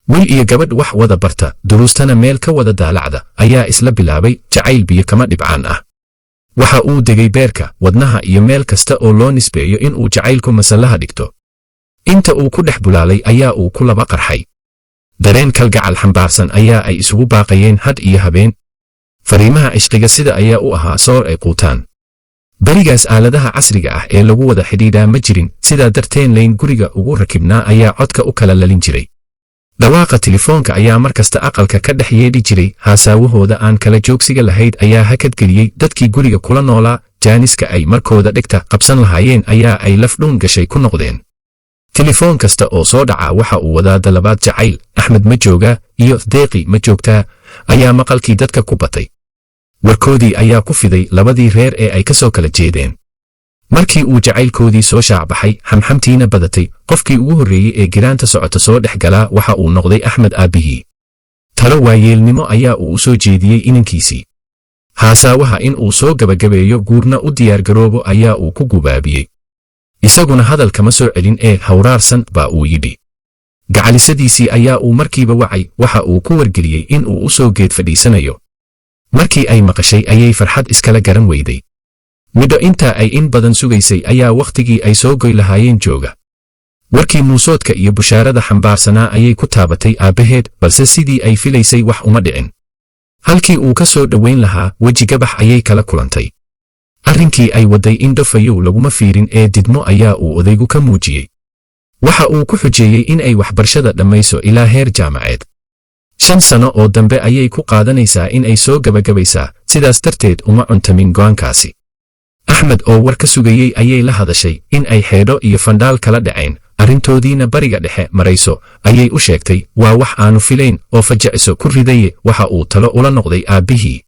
Wiil iyo gabadh wax wada barta, duruustana meel ka wada daalacda ayaa isla bilaabay jacayl biyo kama dhibcaan ah. Waxa uu degay beerka, wadnaha iyo meel kasta oo loo nisbeeyo in uu jacaylku masallaha dhigto. Inta uu ku dhex bulaalay ayaa uu ku laba qarxay. Dareen kalgacal xambaarsan ayaa ay isugu baaqayeen hadh iyo habeen. Fariimaha cishqiga sida ayaa u ahaa soor ay quutaan. Berigaas aaladaha casriga ah ee lagu wada xidhiidhaa ma jirin, sidaa darteen layn guriga ugu rakibnaa ayaa codka u kala lalin jiray. Dhawaaqa telefoonka ayaa mar kasta aqalka ka dhex yeedhi jiray. Haasaawahooda aan kala joogsiga lahayd ayaa hakadgeliyey dadkii guriga kula noolaa. Jaaniska ay markooda dhegta qabsan lahaayeen ayaa ay lafdhuun gashay ku noqdeen. Telefoon kasta oo soo dhaca waxa uu wadaa dalabaad jacayl. "Axmed ma joogaa?" iyo "Deeqi ma joogtaa?" ayaa maqalkii dadka ku batay. Warkoodii ayaa ku fiday labadii reer ee ay ka soo kala jeedeen. Markii uu jacaylkoodii soo shaacbaxay, xamxamtiina badatay, qofkii ugu horreeyey ee giraanta socota soo dhex galaa waxa uu noqday Axmed aabbihii. Talo waayeelnimo ayaa uu u soo jeediyey inankiisii. Haasaawaha in uu soo gabagabeeyo, guurna u diyaargaroobo ayaa uu ku gubaabiyey. Isaguna hadal kama soo celin ee hawraarsan baa uu yidhi. Gacalisadiisii ayaa uu markiiba wacay, waxa uu ku wargeliyey in uu u soo geed fadhiisanayo. Markii ay maqashay ayay farxad iskala garan weyday. Midho intaa ay in badan sugaysay ayaa wakhtigii ay soo goy lahaayeen jooga. Warkii muusoodka iyo bushaarada xambaarsanaa ayay ku taabatay aabbaheed, balse sidii ay filaysay wax uma dhicin. Halkii uu ka soo dhowayn lahaa, weji gabax ayay kala kulantay. Arrinkii ay wadday indhofayow laguma fiirin ee didmo ayaa uu odaygu ka muujiyey. Waxa uu ku xujeeyey in ay waxbarashada dhammayso ilaa heer jaamaceed. 5 sano oo dambe ayay ku qaadanaysaa in ay soo gabagabaysaa, sidaas darteed uma cuntamin go'aankaasi. Axmed oo war ka sugayey ayay la hadashay. In ay xeedho iyo fandhaal kala dhaceen, arrintoodiina bariga dhexe marayso ayay u sheegtay. Waa wax aanu filayn oo fajiciso ku ridaye, waxa uu talo ula noqday aabbihii.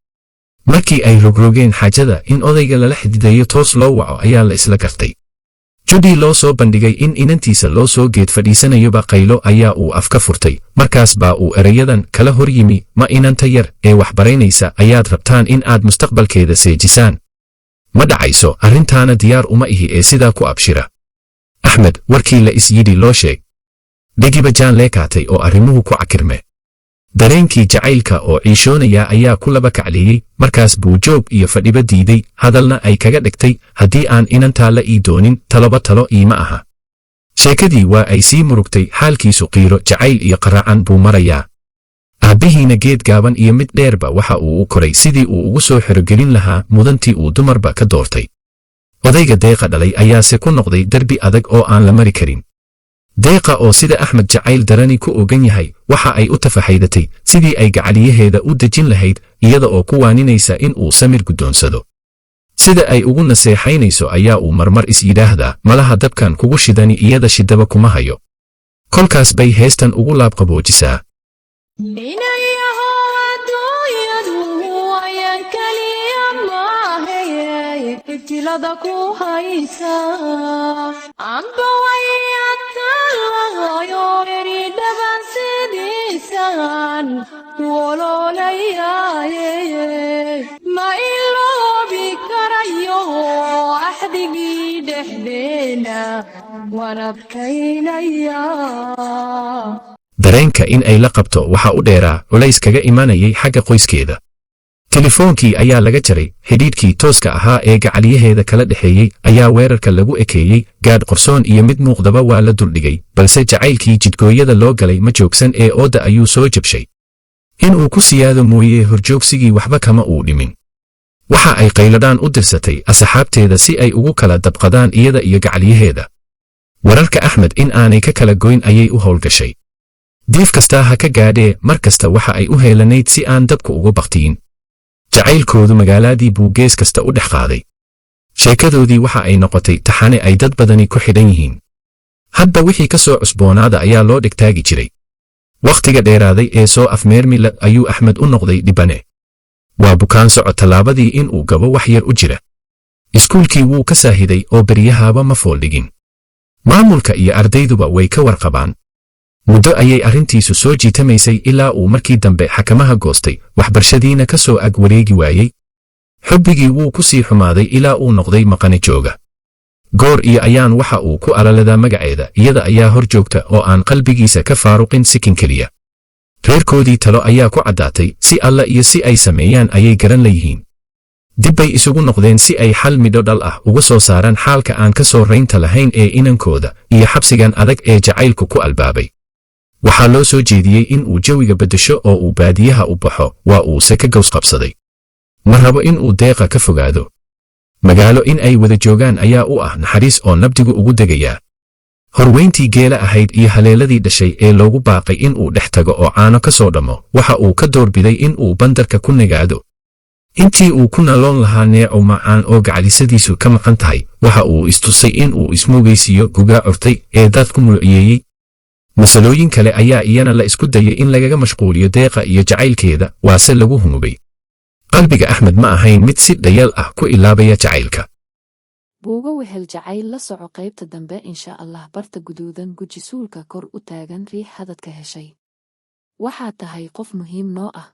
Markii ay rogrogeen xaajada, in odayga lala xididayo toos loo waco ayaa la isla gartay. Judii loo soo bandhigay in inantiisa loo soo geed fadhiisanayoba, qaylo ayaa uu afka furtay. Markaas baa uu erayadan kala hor yimi: "Ma inanta yar ee wax baraynaysa ayaad rabtaan in aad mustaqbalkeeda seejisaan? Ma dhacayso, arrintaana diyaar uma ihi ee sidaa ku abshira." Axmed warkii la is yidhi loo sheeg. Dhegiba jaan leekaatay oo arrimuhu ku cakirme. Dareenkii jacaylka oo ciishoonaya ayaa ku laba kacleeyey. Markaas buu joog iyo fadhiba diiday, hadalna ay kaga dhigtay: "Haddii aan inantaa la ii doonin, taloba talo iima aha." Sheekadii waa ay sii murugtay. Xaalkiisu qiiro jacayl iyo qaraacan buu marayaa. Aabbihiina geed gaaban iyo mid dheerba waxa uu u koray sidii uu ugu soo xerogelin lahaa mudantii uu dumarba ka doortay. Odayga Deeqa dhalay ayaase ku noqday derbi adag oo aan la mari karin. Deeqa oo sida Axmed jacayl darani ku ogan yahay, waxa ay u tafaxaydatay sidii ay gacaliyaheeda u dejin lahayd, iyada oo ku waaninaysa in uu samir guddoonsado. Sida ay ugu naseexaynayso ayaa uu marmar is yidhaahdaa: "Malaha dabkan kugu shidani iyada shidaba kuma hayo." Kolkaas bay heestan ugu laabqaboojisaa. Inayaho adduunyadu ayaan keliya maahe, ibtilada ku haysa amba wayatalayo eridhaban sidiisan woloolayaaye, ma iloobi karayo axdigii dhexdeena, waan adkaynaya. Dareenka in ay la qabto waxa u dheeraa culays kaga imanayay xagga qoyskeeda. Telefoonkii ayaa laga jaray. Xidhiidhkii tooska ahaa ee gacaliyaheeda kala dhexeeyey ayaa weerarka lagu ekeeyey. Gaadh qorsoon iyo mid muuqdaba waa la duldhigay, balse jacaylkii jidgooyada loo galay ma joogsan ee oodda ayuu soo jabshay. Inuu ku siyaado mooyee, horjoogsigii waxba kama uu dhimin. Waxa ay qayladhaan u dirsatay asxaabteeda si ay ugu kala dabqadaan iyada iyo gacaliyaheeda. Wararka Axmed in aanay ka kala goyn ayay u howlgashay. Diif kastaa ha ka gaadhee, mar kasta waxa ay u heelanayd si aan dabku uga bakhtiyin. Jacaylkoodu magaaladii buu gees kasta u dhex qaaday. Sheekadoodii waxa ay noqotay taxane ay dad badani ku xidhan yihiin. Hadba wixii ka soo cusboonaada ayaa loo dhegtaagi jiray. Wakhtiga dheeraaday ee soo afmeermi la ayuu Axmed u noqday dhibane. Waa bukaan socod tallaabadii in uu gabo wax yar u jira. Iskuulkii wuu ka saahiday oo beryahaaba ma fooldhigin. Maamulka iyo ardayduba way ka warqabaan. Muddo ayay arrintiisu soo jiitamaysay, ilaa uu markii dambe xakamaha goostay, waxbarashadiina ka soo ag wareegi waayey. Xubbigii wuu ku sii xumaaday ilaa uu noqday maqane jooga. Goor iyo ayaan waxa uu ku alaladaa magaceeda. Iyada ayaa hor joogta oo aan qalbigiisa ka faaruqin sikin keliya. Reerkoodii talo ayaa ku caddaatay, si alla iyo si ay sameeyaan ayay garan layihiin. Dib bay isugu noqdeen si ay xal midho dhal ah uga soo saaraan xaalka aan ka soo raynta lahayn ee inankooda iyo xabsigan adag ee jacaylku ku albaabay. Waxaa loo soo jeediyey in uu jawiga beddesho oo uu baadiyaha u baxo, waa uuse ka gaws qabsaday. Ma rabo in uu Deeqa ka fogaado. Magaalo in ay wada joogaan ayaa u ah naxariis oo nabdigu ugu degayaa. Horweyntii geela ahayd iyo haleeladii dhashay ee loogu baaqay in uu dhex tago oo caano ka soo dhammo, waxa uu ka doorbiday in uu bandarka ku nagaado. Intii uu ku naloon lahaa neecow macaan oo gacalisadiisu ka maqan tahay, waxa uu istusay in uu ismuugaysiiyo gugaa curtay ee daad ku muluciyeeyey. Masalooyin kale ayaa iyana la isku dayay in lagaga mashquuliyo Deeqa iyo jacaylkeeda, waase lagu hunubay. Qalbiga Axmed ma ahayn mid si dhayal ah ku ilaabaya jacaylka. Buuga Wehel Jacayl. La soco qaybta dambe insha Allah. Barta guduudan guji, suulka kor u taagan riix hadadka heshay. Waxaad tahay qof muhiim noo ah.